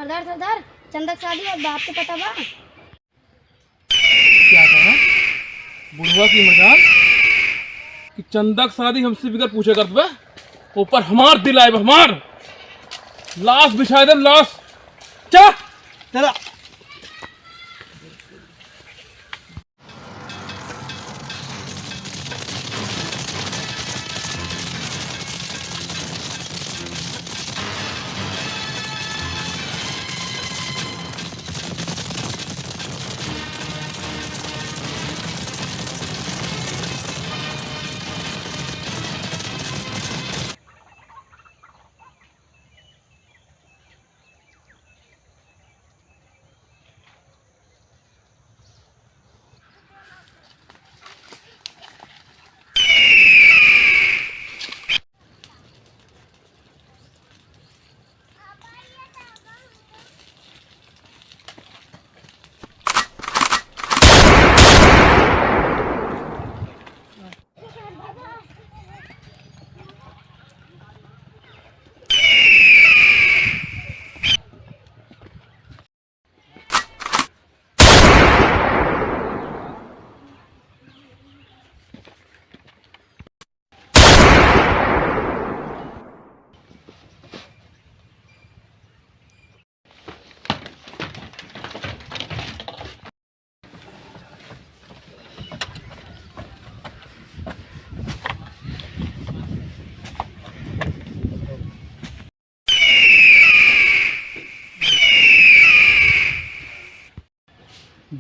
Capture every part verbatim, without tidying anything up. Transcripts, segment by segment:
सरदार, सरदार, चंदा के शादी अब बाप के पता बा? क्या कहा? बुढ़वा की मजाल कि चंदा के शादी हमसे बिगर पूछे करत बा। ऊपर हमार दिल आए बा, हमार। लाश बिछाए दे, लाश। चा, चला।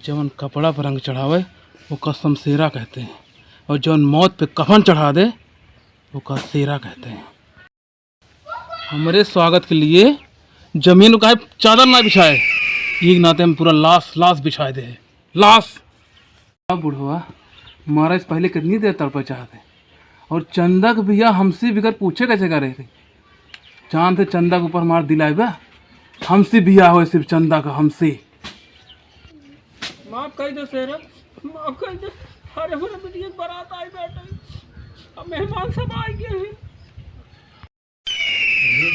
जवन कपड़ा पर रंग चढ़ावे, ओका शमशेरा कहते हैं, और जवन मौत पे कफन चढ़ा दे, ओका शेरा कहते हैं। हमरे स्वागत के लिए जमीन को काहे चादर ना बिछाए, ये नाते हम पूरा लाश, लाश बिछाए दे, लाश। अब बुढ़वा, मारा इस पहले कितनी देर तड़पे चाहते, और चंदा के बिया हमसे बिगर पूछे कैसे करे थे? चांद से चंदा के ऊपर मार दिलाए बा, हमसे बिया हो सिर्फ चंदा का, हमसे। माफ कर दो शेरा, माफ कर दो। अरे, हमरे बिटिया के बारात आई बैठे, अब मेहमान सब आ गए हैं।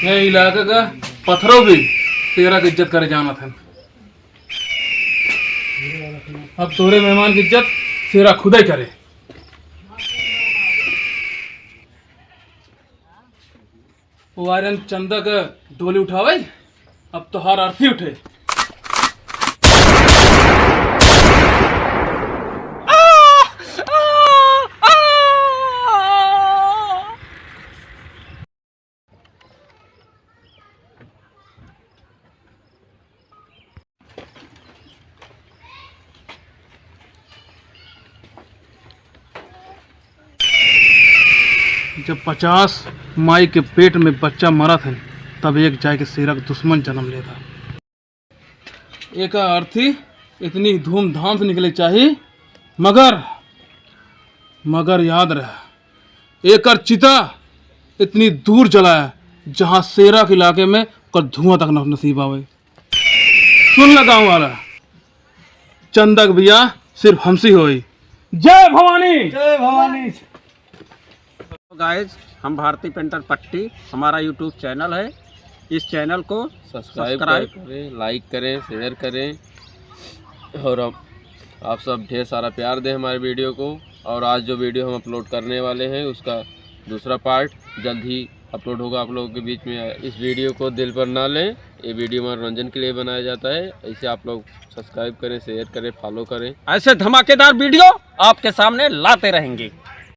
ये इलाका का पत्थरों भी शेरा की इज्जत करे जानत हन। अब तोरे मेहमान की इज्जत शेरा खुदे करे। वो आयरन चंदा का डोली उठावे, अब तोहार अर्थी उठे। जब पचास माई के पेट में बच्चा मरत है, तब एक जाए के शेरा के दुश्मन जन्म लेता। एका अर्थी इतनी धूमधाम से निकले चाही, मगर, मगर याद रहे, एकर चिता इतनी दूर जलाए, जहाँ शेरा के इलाके में ओकर धुआं तक न नसीब आवे। सुन ल गाँव वाला, चंदा के बियाह सिर्फ हमसे होई। जय भवानी। जय भवानी। गाइस, हम भारती पेंटर पट्टी, हमारा YouTube चैनल है। इस चैनल को सब्सक्राइब सब्सक्राइब करें, लाइक करें, शेयर करें और हम, आप सब ढेर सारा प्यार दें हमारे वीडियो को। और आज जो वीडियो हम अपलोड करने वाले हैं, उसका दूसरा पार्ट जल्द ही अपलोड होगा आप लोगों के बीच में। इस वीडियो को दिल पर ना लें, ये वीडियो मनोरंजन के लिए बनाया जाता है। इसे आप लोग सब्सक्राइब करें, शेयर करें, फॉलो करें। ऐसे धमाकेदार वीडियो आपके सामने लाते रहेंगे।